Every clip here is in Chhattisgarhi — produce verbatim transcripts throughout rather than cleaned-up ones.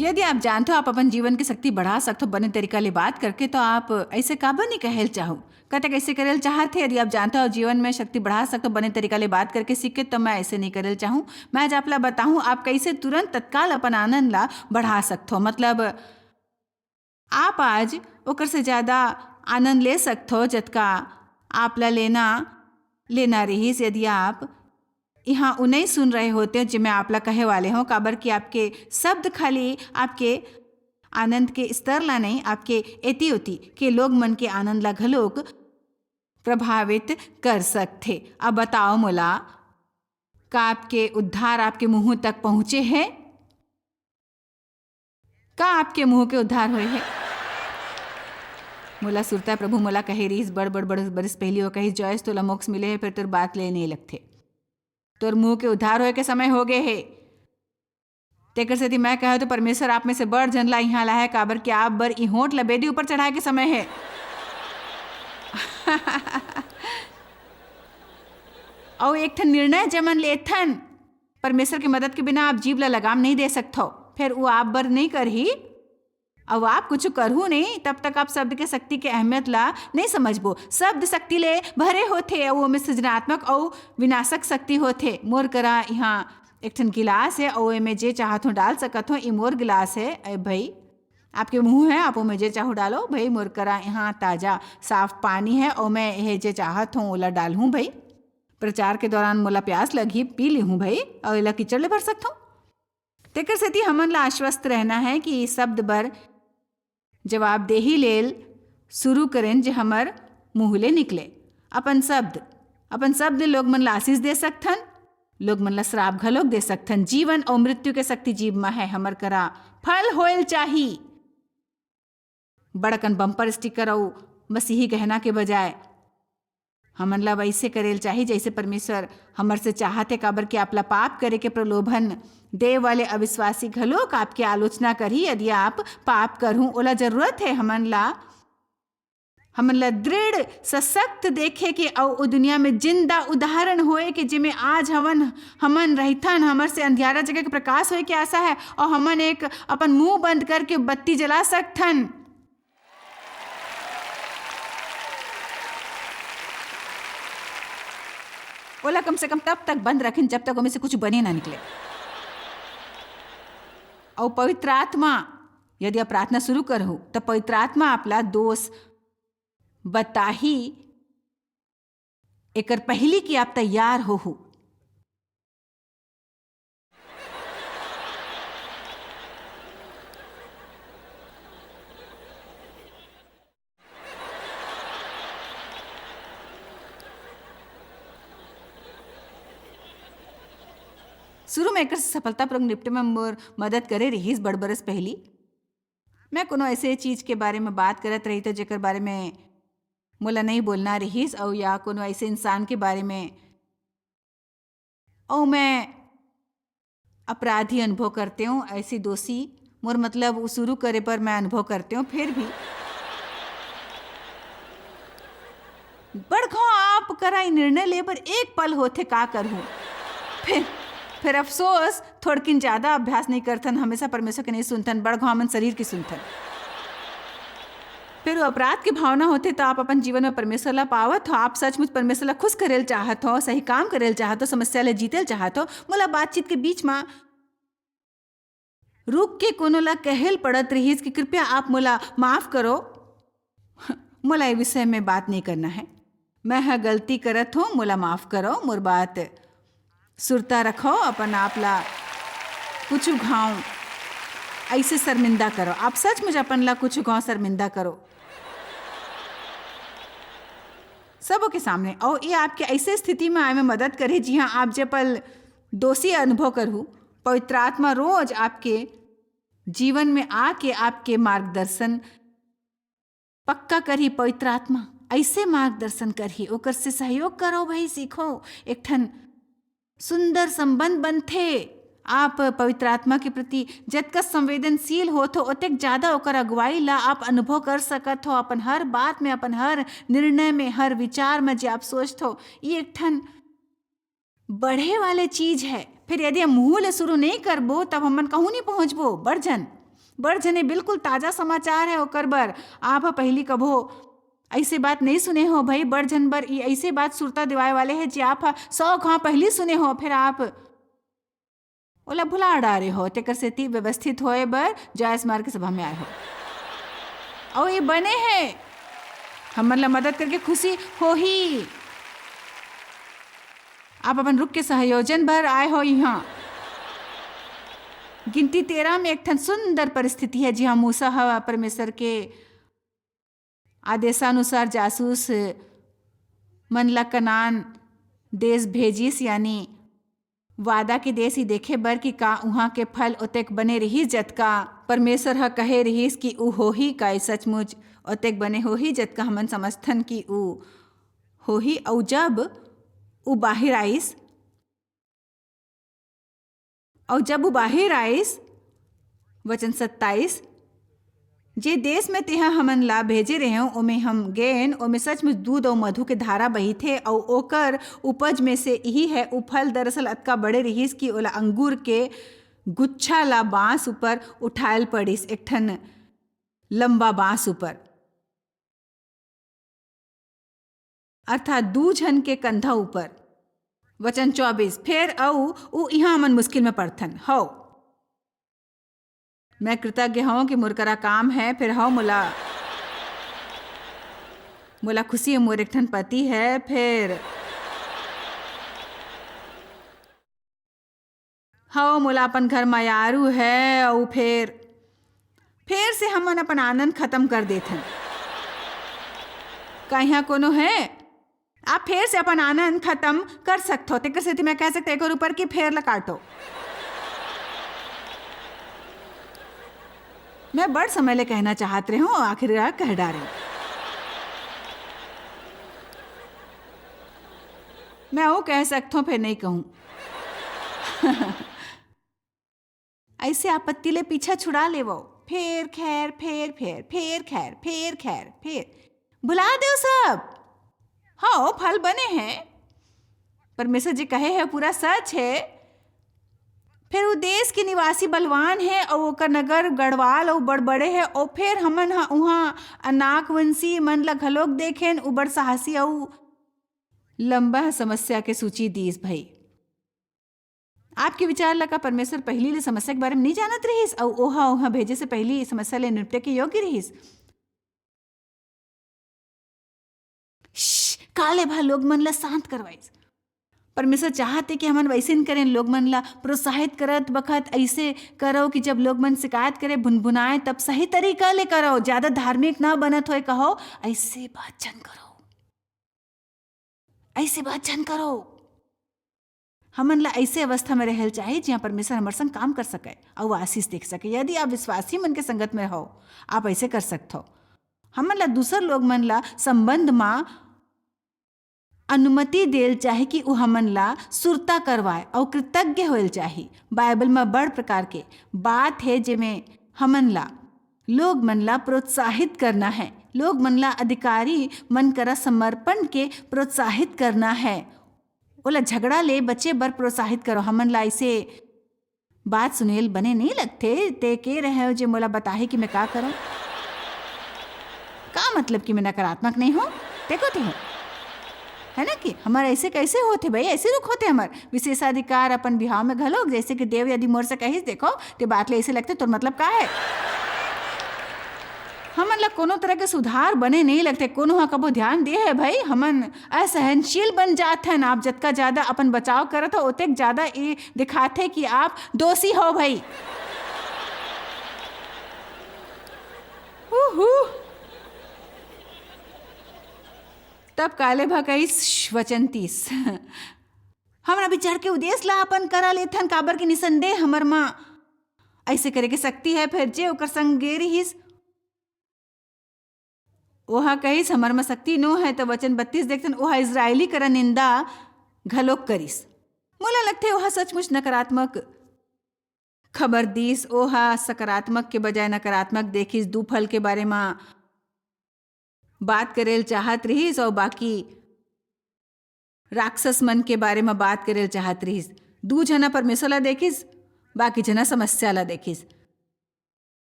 यदि आप जानथो, आप अपन जीवन के शक्ति बढ़ा सकथो बने तरीका ले बात करके, तो आप ऐसे काबर नहीं कहल चाहो? कतक ऐसे करल चाहत हे, यदि आप जानथो, आप जीवन में शक्ति बढ़ा सकथो बने तरीका ले बात करके सीख के, तो मैं ऐसे नहीं करल चाहूँ। मैं आज आप ला बताहूँ, आप कैसे तुरंत तत्काल अपन आनंद ला बढ़ा सकथो। मतलब, आप आज ओकर से ज्यादा आनंद ले सकथो, जतका आप ला लेना, लेना रहिस। यदि आप यहाँ उ नहीं सुन रहे होते, जे मैं आप ला कहे वाले हूँ, काबर कि आपके शब्द खाली आपके आनंद के स्तर ला नहीं, आपके एती ओती के लोग मन के आनंद ला घलोक प्रभावित कर सकथे। अब बताओ मोला, का आपके उद्धार आपके मुंह तक पहुंचे है? का आपके मुंह के उद्धार होए है? मोला सुरता प्रभु मोला कहे रहिस, बड़ बड़ बड़ बरिस पहली वो कहिस, "जॉयस, तोला मोक्ष मिले है, फिर तोर बात ले नहीं लगथे। तोर मुंह के उद्धार होए के समय हो गए है।" तेकर सेती मैं कहे तो परमेश्वर आप में से बड़ झन ला इहाँ लाहे, काबर कि आप बर ई होंठ ला बेदी ऊपर चढ़ाए के समय है। अउ एक ठन निर्णय जेमन लेथन, परमेश्वर के मदद के बिना आप जीभ ला लगाम नहीं दे सकथो, फेर वो आप बर नहीं करही। अउ आप कुछ करहू नहीं, तब तक आप शब्द के शक्ति के अहमियत ला नहीं समझबो। शब्द शक्ति ले भरे होथे, अउ ओमे सृजनात्मक अउ विनाशक शक्ति होथे। मोर करा यहाँ एक ठन गिलास है, अउ एमे जे चाहत हो डाल सकत हो। ई मोर गिलास है, ए भाई, आपके मुंह है, आप ओमे जे चाहो डालो भाई। मोर करा यहाँ ताजा साफ पानी है, अउ मैं ये जे चाहत हो ओला डालहूँ भाई। प्रचार के दौरान मोला प्यास लगही, पी लेहूँ भाई, अउ एला कीचड़ ले भर सकत हो। तेकर सेती हमन ला आश्वस्त रहना है कि ई शब्द बर जवाबदेही लेल शुरू करेन, जे हमर मुंह ले निकले। अपन शब्द, अपन शब्द ले लोग मन ला आशीष दे सकथन, लोग मन ला श्राप घलोक दे सकथन। जीवन अउ मृत्यु के शक्ति जीभ म है। हमर करा फल होयल चाही। बड़कन बम्पर स्टिकर अउ मसीही गहना के बजाय हमन ला वैसे करेल चाही, जैसे परमेश्वर हमर से चाहत हे, काबर कि आप ला पाप करे के प्रलोभन दे वाले अविश्वासी घलोक आपके आलोचना करही। यदि आप पाप करहूं, ओला जरूरत हे हमन ला, हमन ला दृढ़, सशक्त देखे के अउ ओ दुनिया में जिंदा उदाहरण होए के, जेमे आज हवन, हमन रहिथन, हमर से अंधियारा जगह के प्रकाश होए के आशा है, अउ हमन एक अपन मुंह बंद करके बत्ती जला सकथन। ओला कम से कम तब तक बंद रखें, जब तक ओमे से कुछ बने ना निकले। अउ पवित्र आत्मा, यदि आप प्रार्थना शुरू करहु, त पवित्र आत्मा आप ला दोष बताही, एकर पहिली कि आप तैयार होहु। शुरू में एकर से सफलतापूर्वक निपटे में मोर मदद करे रिहिस बड़ बरस पहली। मैं कोनो ऐसे चीज के बारे में बात करत रही, तो जेकर बारे में मोला नहीं बोलना रिहिस, अउ या कोनो ऐसे इंसान के बारे में, अउ मैं अपराधी अनुभव करते हूँ, ऐसी दोषी, मोर मतलब, वो शुरू करे पर मैं अनुभव करते हूँ, फिर भी बड़घो आप करा ई निर्णय ले बर एक पल होथे, का करहूँ? फिर, फिर अफसोस, थोड़किन ज्यादा अभ्यास नहीं करथन, हमेशा परमेश्वर के नहीं सुनथन, बड़घो हमन शरीर की सुनथन। फिर वो अपराध की भावना होथे, तो आप अपन जीवन में परमेश्वर ला पावत हो, आप सचमुच परमेश्वर ला खुश करेल चाहत हो, सही काम करेल चाहत हो, समस्या ले जीतेल चाहत हो। मोला बातचीत के बीच में रुक के कोनो ला कहेल पड़त रिहिस कि कृपया आप मोला माफ करो, मोला ए विषय में बात नहीं करना है, मैं ह गलती करत हो, मोला माफ करो, मोर बात सुरता रखो, अपन आप ला कुछ घाव ऐसे शर्मिंदा करो, आप सचमुच अपन ला कुछ घाव शर्मिंदा करो। सबो के सामने। और ये आपके ऐसे स्थिति में आए में मदद करे, जिहाँ आप जे पल दोषी अनुभव करहु, पवित्र आत्मा रोज आपके जीवन में आके आपके मार्गदर्शन पक्का करही। पवित्र आत्मा ऐसे मार्गदर्शन करही, ओकर से सहयोग करो भाई, सीखो, एक ठन सुंदर संबंध बनथे। आप पवित्र आत्मा के प्रति जतका संवेदनशील होत हो, ओतेक ज्यादा ओकर अगुवाई ला आप अनुभव कर सकत हो। अपन हर बात में, अपन हर निर्णय में, हर विचार में जे आप सोचत हो, ये एक ठन बढ़े वाले चीज है। फिर यदि हम मुंह ले शुरू नहीं करबो, तब हमन कहूँ नहीं पहुंचबो, बड़ झन। बड़ झने बिल्कुल ताजा समाचार हे ओकर बर। आप ह पहिली कभो अइसे बात नइ सुने हो भई, बड़ झन बर ई अइसे बात सुरता दिवाए वाले हे जे आप ह सौ घांव पहिली सुने हो, फेर आप ओला भुला डारे हो, तेकर सेती व्यवस्थित होए बर जॉयस मार्ग के सभा में आए हो। अउ ये बने हे, हमन ला मदद करके खुशी होही। आप अपन रुख के सहयोजन बर आए हो इहाँ। गिनती तेरह में एक ठन सुंदर परिस्थिति हे, जिहाँ मूसा ह परमेश्वर के आदेशानुसार जासूस मन ला कनान देश भेजिस, यानी वादा के देश ही देखे बर कि का उहाँ के फल ओतेक बने रिहिस, जतका परमेश्वर ह कहे रिहिस कि ऊ होही। का ई सचमुच ओतेक बने होही, जतका हमन समझथन कि ऊ होही? अऊ जब ऊ बाहिर आइस, अऊ जब ऊ बाहिर आइस, वचन सत्ताईस, जे देश में तेहा हमन ला भेजे रेहेंव, ओमे हम गेन, ओमे सचमुच दूध अऊ मधु के धारा बहिथे, अऊ ओकर उपज में से इही है। ऊ फल दरअसल अतका बड़े रिहिस कि ओला अंगूर के गुच्छा ला बांस ऊपर उठायल पड़िस, एक ठन लंबा बांस ऊपर, अर्थात दू झन के कंधा ऊपर। वचन चौबीस, फेर अऊ ऊ इहाँ हमन मुश्किल में पड़थन। हव, मैं कृतज्ञ हवं कि मोर करा काम है, फेर हव मोला, मोला खुशी है, मोर एक ठन पति है, फेर हव मोला अपन घर मयारू है, अऊ फेर, फेर से हमन अपन आनंद खत्म कर देथन। का इहाँ कोनो है? आप फेर से अपन आनंद खत्म कर सकथो, तेकर सेती मैं कह सकता एक और ऊपर की फेर ला काटो। मैं बड़ समय ले कहना चाहत रहे हूँ, आखिरकार कह डारे। मैं वो कह सकथो, फेर नहीं कहूँ। ऐसे आपत्ति ले पीछा छुड़ा लेवो। फेर खैर, फेर फेर, फेर खैर, फेर खैर, फेर। भुला देव सब। हव, फल बने हैं। परमेश्वर जी कहे है, पूरा सच है। फेर ऊ देश के निवासी बलवान है, अऊ ओकर नगर गढ़वाल अऊ बड़बड़े है। अऊ फेर हमन ह उहाँ अनाकवंशी मन ला घलोक देखेन, ऊ बड़ साहसी अऊ लंबा समस्या के सूची दीस भई। आपके विचार ला का परमेश्वर पहिली ले समस्या के बारे में नहीं जानत रहिस, अऊ ओहा, ओहा भेजे से पहिली समस्या ले निपटे के योग्य रहिस? श्श, काले भा लोग मन ला शांत करवाइस। परमेश्वर चाहत हे कि हमन वैसे न करें, लोग मन ला प्रोत्साहित करत बखत ऐसे करो कि जब लोग मन शिकायत करे, भुनभुनाए, तब सही तरीका ले करो। ज्यादा धार्मिक ना बनत होए कहो, "ऐसे बात झन करो, ऐसे बात झन करो।" हमन ला ऐसे अवस्था में रहल चाही, जिहाँ परमेश्वर हमर संग काम कर सके अउ आशीष देख सके। यदि आप विश्वासी मन के संगत में हो, आप ऐसे कर सकथो। हमन ला दूसर लोग मन ला संबंध मा अनुमति देल चाही कि उ हमन ला सुरता करवाए अउ कृतज्ञ होएल चाही। बाइबल म बड़ प्रकार के बात हे, जेमे हमन ला, लोग मन ला प्रोत्साहित करना है, लोग मन ला अधिकारी मन करा समर्पण के प्रोत्साहित करना है, ओला झगड़ा ले बचे बर प्रोत्साहित करो। हमन ला ऐसे बात सुनेल बने नहीं लगथे, ते के रहे हो जे मोला बताही कि मैं का करूं? का मतलब कि मैं नकारात्मक नहीं हूं? देखो ते हो, है ना कि हमर ऐसे कैसे होथे भाई, ऐसे रुख होथे हमर विशेषाधिकार अपन बिहाव में घलोक, जैसे कि देव यदि मोर से कहिस, "देखो, ते बात ले ऐसे लगथे, तोर मतलब का है?" हमन ला कोनो तरह के सुधार बने नहीं लगथे, कोनो ह कबो ध्यान दे है भाई, हमन असहनशील बन जात हन। आप जतका ज्यादा अपन बचाव करत हो, ओतेक ज्यादा ये दिखाथे कि आप दोषी हो भाई। उहू। तब काले भा कहिस, "श्श, वचन तीस।" हमन अभी चढ़ के उदेश ला अपन करा लेथन, काबर के निसंदेह हमर मा ऐसे करे के शक्ति है। फेर जे ओकर संग गे रिहिस, ओहा कहिस, "हमर मा शक्ति नो है।" त वचन बत्तीस देखथन, ओहा इजरायली करा निंदा घलोक करिस। मोला लगथे, ओहा सचमुच नकारात्मक खबर दीस। ओहा सकारात्मक के बजाय नकारात्मक देखिस। दू फल के बारे मा बात करेल चाहत रिहिस अउ बाकी राक्षस मन के बारे मा बात करेल चाहत रिहिस। दू झना परमेश्वर ला देखिस, बाकी झना समस्या ला देखिस।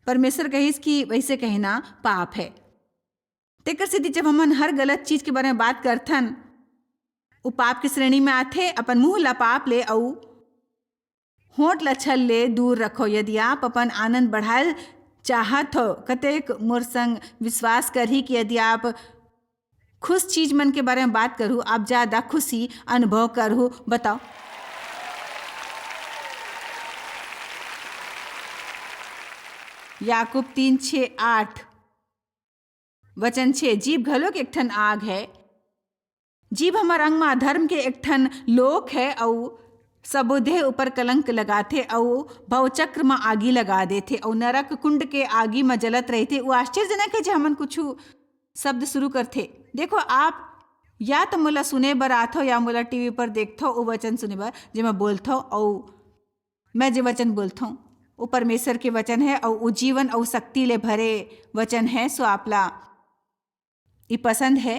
परमेश्वर कहिस कि वैसे कहना पाप है। तेकर सेती जब हमन हर गलत चीज के बारे में बात करथन, वो पाप के श्रेणी में आथे। अपन मुंह ला पाप ले अउ होंठ ला छल ले दूर रखो। यदि आप अपन आनंद बढ़ाए चाहत हो, कतेक मोर संग विश्वास करही कि यदि आप खुश चीज मन के बारे में बात करू, आप ज्यादा खुशी अनुभव करू? बताओ। याकूब तीन छः आठ, वचन छः, जीभ घलोक एक ठन आग है। जीभ हमर अंग म अधर्म के एक ठन लोक है, अउ सबो देह ऊपर कलंक लगाथे, अउ भवचक्र म आगी लगा देथे, अउ नरक कुंड के आगी म जलत रहिथे। वो आश्चर्यजनक है जे हमन कुछु शब्द शुरू करथे। देखो, आप या तो मोला सुने बर आथो या मोला टीवी पर देखथो, वो वचन सुने बर जे मैं बोलथो, अउ मैं जे वचन बोलथो, वो परमेश्वर के वचन है, अउ वो जीवन अउ शक्ति ले भरे वचन है। सो आपला ई पसंद है?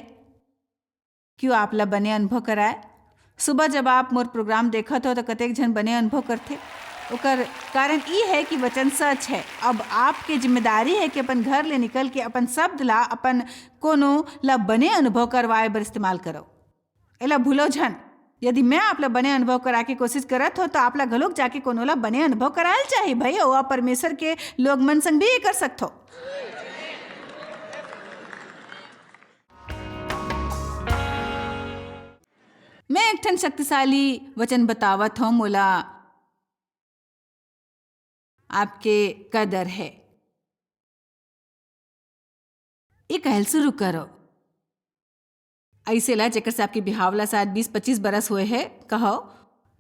क्यों आपला बने अनुभव कराए? सुबह जब आप मोर प्रोग्राम देखत हो, तो कतेक झन बने अनुभव करथे। ओकर कारण ई है कि वचन सच है। अब आपके जिम्मेदारी है कि अपन घर ले निकल के अपन शब्द ला, अपन कोनो ला बने अनुभव करवाए बर इस्तेमाल करो। एला भूलो झन। यदि मैं आपला बने अनुभव करा के कोशिश करत हो, तो आपला घलोक जाके कोनो ला बने अनुभव करायल चाही भाई। ओ आप परमेश्वर के लोग मन संग भी ये कर सकथो। मैं एक ठन शक्तिशाली वचन बतावत हूँ, मोला आपके कदर है। ये कहल शुरू करो। ऐसे ला जेकर से आपके बिहाव ला शायद बीस पच्चीस बरस हुए है, कहो,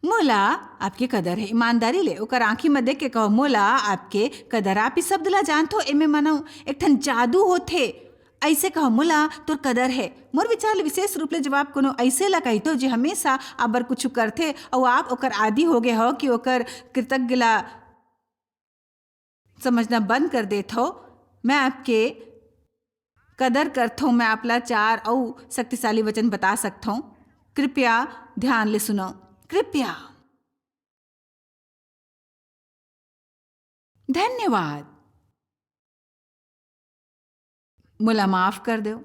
"मोला आपके कदर है।" ईमानदारी ले ओकर आंखी में देख के कहो, "मोला आपके कदर।" आप इस शब्द ला जानथो, एमे मानो एक ठन जादू होथे। ऐसे कहो, "मोला तोर कदर है।" मोर विचार ले विशेष रूप ले जब आप कोनो ऐसे ला कहितो जे हमेशा आप बर कुछ करथे, अउ आप ओकर आदी हो गए हो कि ओकर कृतज्ञ ला समझना बंद कर देत हो। मैं आपके कदर करथों, मैं आपला चार अउ शक्तिशाली वचन बता सकथों। कृपया ध्यान ले सुनो, कृपया। धन्यवाद। मोला माफ कर दो,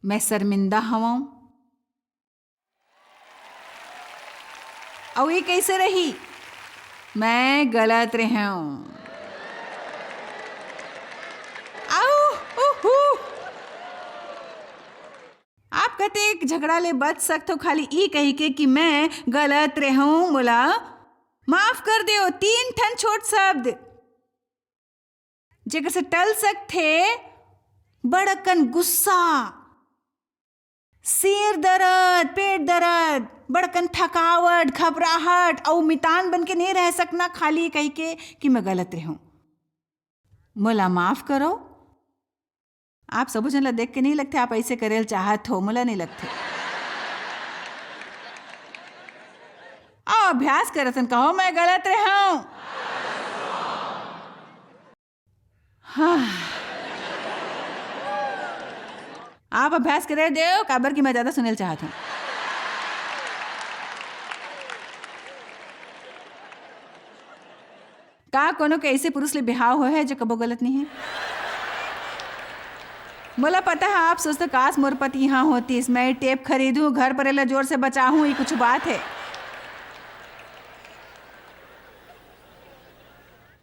मैं शर्मिंदा हवं। अउ ये कैसे रही? मैं गलत रहे हूं। आऊ, उहू। आप कतेक झगड़ा ले बच सकथो खाली ई कही के कि मैं गलत रहे हूं, मोला माफ कर दो। तीन ठन छोट शब्द जेकर से टल सकथे बड़कन गुस्सा, सिर दर्द, पेट दर्द, बड़कन थकावट, घबराहट, अउ मितान बन के नहीं रह सकना, खाली कही के कि मैं गलत रहूं। मोला माफ करो। आप सबो झन ला देख के नहीं लगथे आप ऐसे करेल चाहत हो, मोला नहीं लगथे। आओ अभ्यास करतन, कहो, "मैं गलत रहूं।" हाँ। आप अभ्यास करे देव, काबर कि मैं ज्यादा सुनेल चाहत हूँ। का कोनो के ऐसे पुरुष ले बिहाव होए है जो कबो गलत नहीं है? मोला पता है, आप सोचते, "काश मोर पति यहाँ होतीस, मैं टेप खरीदूं, घर पर एला जोर से बचाहूं, ये कुछ बात है।"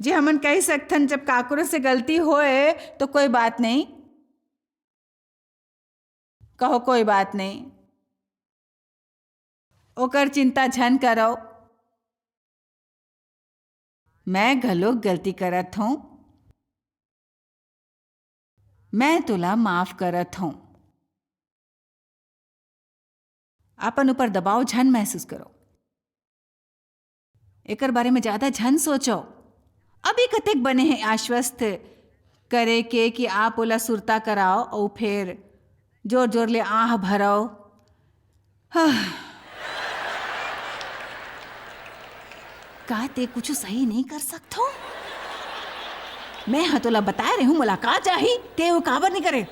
जे हमन कह सकथन, जब काकरो से गलती होए तो कोई बात नहीं, कहो कोई बात नहीं, ओकर चिंता झन करो। मैं घलोक गलती करत हूं, मैं तोला माफ करत हूं। अपन ऊपर दबाव झन महसूस करो, एकर बारे में ज्यादा झन सोचो। अभी कतेक बने हैं आश्वस्त करे के कि आप ओला सुरता कराओ अउ फिर जोर जोर ले आह भराओ। हाँ। का ते कुछ सही नहीं कर सकथो? मैं ह तोला बताए रहे हूँ, मोला का चाही, ते वो काबर नहीं करे?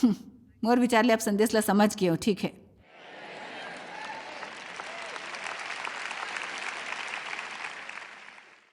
हम्म, मोर विचार ले आप संदेश ला समझ गए हो, ठीक है।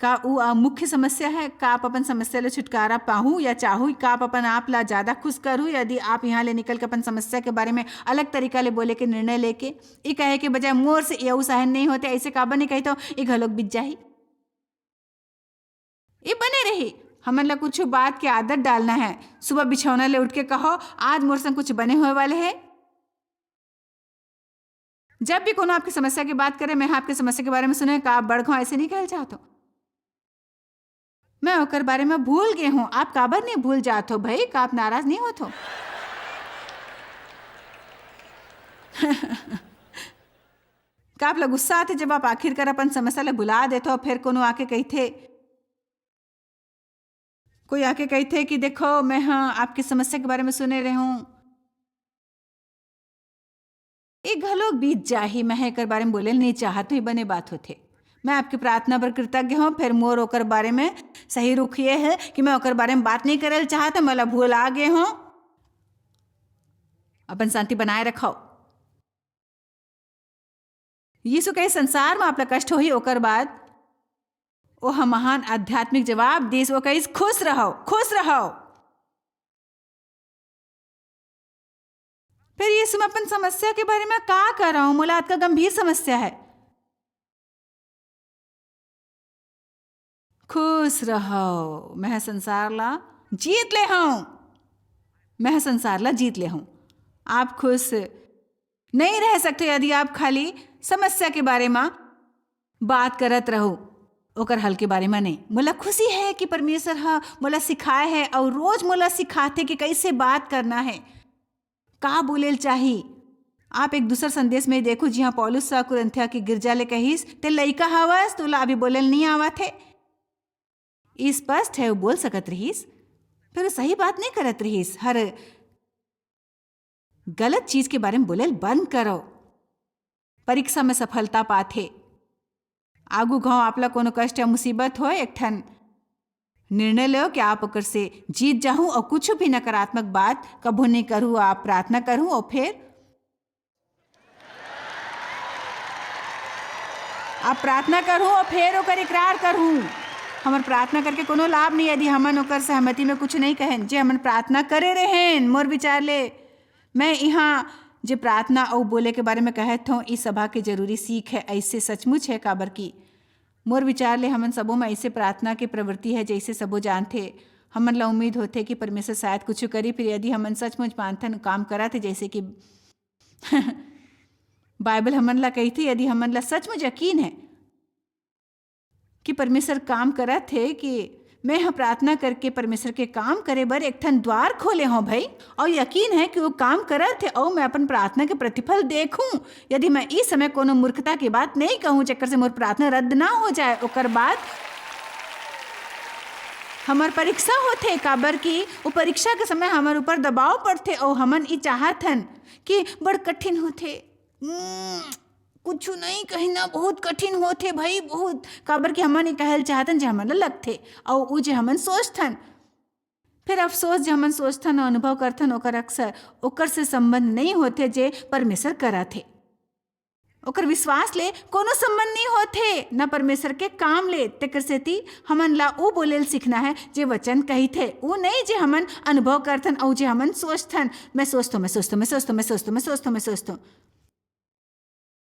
का ऊ, आ, मुख्य समस्या है? का आप अपन समस्या ले छुटकारा पाहू या चाहू? का आप अपन आप ला ज्यादा खुश करू यदि आप यहाँ ले निकल के अपन समस्या के बारे में अलग तरीका ले बोले के निर्णय लेके? ई कहे के बजाय मोर से ये सहन नहीं होते, ऐसे काबर नहीं कही तो ये घलोक बीत जाही। ये बने रही, हमन ला कुछ बात के आदत डालना है। सुबह बिछौना ले उठ के कहो, आज मोर संग कुछ बने होए वाले है। जब भी कोनो आपकी समस्या की बात करे, मैं आपकी समस्या के बारे में सुने, का आप बढ़ खाओ, ऐसे नहीं कहल चाहत हो। मैं ओकर बारे में भूल गए हूँ। आप काबर नहीं भूल जात हो भाई? का आप नाराज नहीं होत हो? का आप ला गुस्सा आथे जब आप आखिरकार अपन समस्या ला भुला देथो, फिर कोनो आके कहिथे, कोई आके कहिथे कि देखो, मैं हाँ आपकी समस्या के बारे में सुने रहे हूँ, ये घलो बीत जाही, मैं एकर बारे में बोले नहीं चाहत हूँ, ये बने बात होथे। मैं आपकी प्रार्थना पर कृतज्ञ हूँ, फिर मोर ओकर बारे में सही रुख ये है कि मैं ओकर बारे में बात नहीं करल चाहत, मोला भूल आ गए हूँ। अपन शांति बनाए रखो। यीशु कहे, संसार में आप ला कष्ट होही, ओकर बाद ओह महान आध्यात्मिक जवाब दीस, वो कहिस, खुश रहो, खुश रहो। फिर यीशु, मैं अपन समस्या के बारे में का करहूं? मोला अतका गंभीर समस्या है। खुश रहो, मैं संसार ला जीत ले हूं, मैं संसार ला जीत ले हूं। आप खुश नहीं रह सकते यदि आप खाली समस्या के बारे में बात करत रहो, ओकर हल के बारे में नहीं। मोला खुशी है कि परमेश्वर ह मोला सिखाए है और रोज मोला सिखाथे कि कैसे बात करना है, का बोलेल चाही। आप एक दूसर संदेश में देखो, जिहां पौलुस ह कुरिन्थिया के गिरजा ले कहिस, "ते लइका हवस, तोला अभी बोलेल नहीं आवत है।" ई स्पष्ट है, वो बोल सकत रहिस, फिर वो सही बात नहीं करत रहिस। हर गलत चीज के बारे में बोलेल बंद करो। परीक्षा में सफलता पाथे। आगू घाव आप ला कोनो कष्ट या मुसीबत होय, एक ठन निर्णय लो कि आप ओकर से जीत जाहू और कुछ भी नकारात्मक बात कभू नहीं करू। आप प्रार्थना करू और फिर आप प्रार्थना करू और फिर ओकर इकरार करू। हमर प्रार्थना करके कोनो लाभ नहीं यदि हमन ओकर सहमति में कुछ नहीं कहेन। जे हमन प्रार्थना करे रहेन, मोर विचार ले, मैं यहाँ जे प्रार्थना अउ बोले के बारे में कहत हूँ, ई सभा के जरूरी सीख है। ऐसे सचमुच है, काबर कि मोर विचार ले हमन सबो में ऐसे प्रार्थना के प्रवृत्ति है, जैसे सबो जानथे। हमन ला उम्मीद होथे कि परमेश्वर शायद कुछ करी, फिर यदि हमन सचमुच मानथन, काम करत है, जैसे कि बाइबल हमन ला कहिथे, यदि हमन ला सचमुच यकीन है कि परमेश्वर काम करत हे, कि मैं ह प्रार्थना करके परमेश्वर के काम करे बर एक ठन द्वार खोले हौं भाई, अउ यकीन है कि वो काम करत हे, अउ मैं अपन प्रार्थना के प्रतिफल देखूं। यदि मैं इस समय कोनो मूर्खता की बात नहीं कहूं, जेकर से मोर प्रार्थना रद्द ना हो जाए, ओकर बाद हमर परीक्षा होथे, काबर कि वो परीक्षा के समय हमर ऊपर दबाव पड़थे, अउ हमन ई चाहत हन कि बड़ कठिन होथे। उम्म, कुछु नहीं कहना, बहुत कठिन होथे भाई, बहुत। काबर कि हमन ये कहल चाहतन जे हमन ल लगथे, अउ उ जे हमन सोचथन। फिर अफसोस, जे हमन सोचथन अउ अनुभव करथन, ओकर अक्सर ओकर से संबंध नहीं होथे जे परमेश्वर करत हे। ओकर विश्वास ले कोनो संबंध नहीं होथे, न परमेश्वर के काम ले। तेकर सेती हमन ला उ बोलेल सीखना है जे वचन कहिथे, उ नहीं जे हमन अनुभव करथन अउ जे हमन सोचथन। मैं सोचथों, मैं सोचथों, मैं सोचथों, मैं सोचथों, मैं सोचथों, मैं सोचथों।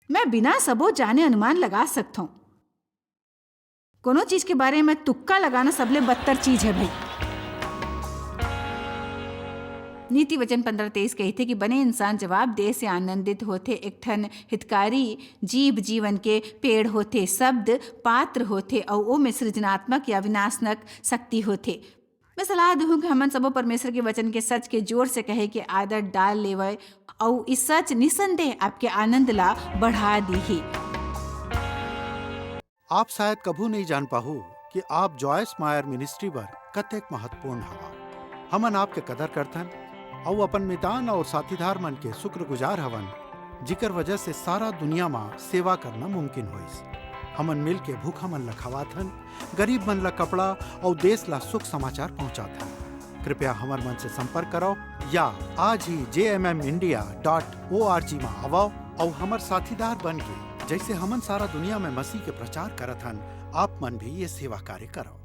मैं बिना सबो जाने अनुमान लगा सकथों। कोनो चीज के बारे में तुक्का लगाना सबले बदतर चीज है भाई। नीति वचन पंद्रह तेईस कहिथे कि बने इंसान जवाब दे से आनंदित होथे। एक ठन हितकारी जीव जीवन के पेड़ होथे, शब्द पात्र होथे, अउ ओमे सृजनात्मक या विनाशनक शक्ति होथे। मैं सलाह दूहूं कि हमन सबो परमेश्वर के वचन के सच के जोर से कहे के आदत डाल लेवय, अउ ई सच निसंदेह आपके आनंद ला बढ़ा दीही। आप शायद कभू नहीं जान पाहू कि आप जॉयस मायर मिनिस्ट्री बर कतेक महत्वपूर्ण हवा। हमन आपके कदर करथन अउ अपन मितान और साथीदार मन के शुक्रगुजार हवन, जिकर वजह से सारा दुनिया मा सेवा करना मुमकिन होइस। हमन मिल के भूखा मन ला खवाथन, गरीब मन ला कपड़ा अउ देश ला सुख समाचार पहुंचाथन। कृपया हमर मन से संपर्क करो या आज ही जे M M India dot O R G मा आवव अउ हमर साथीदार बन के जइसे हमन सारा दुनिया में मसीह के प्रचार करत हन, आप मन भी ये सेवा कार्य करव।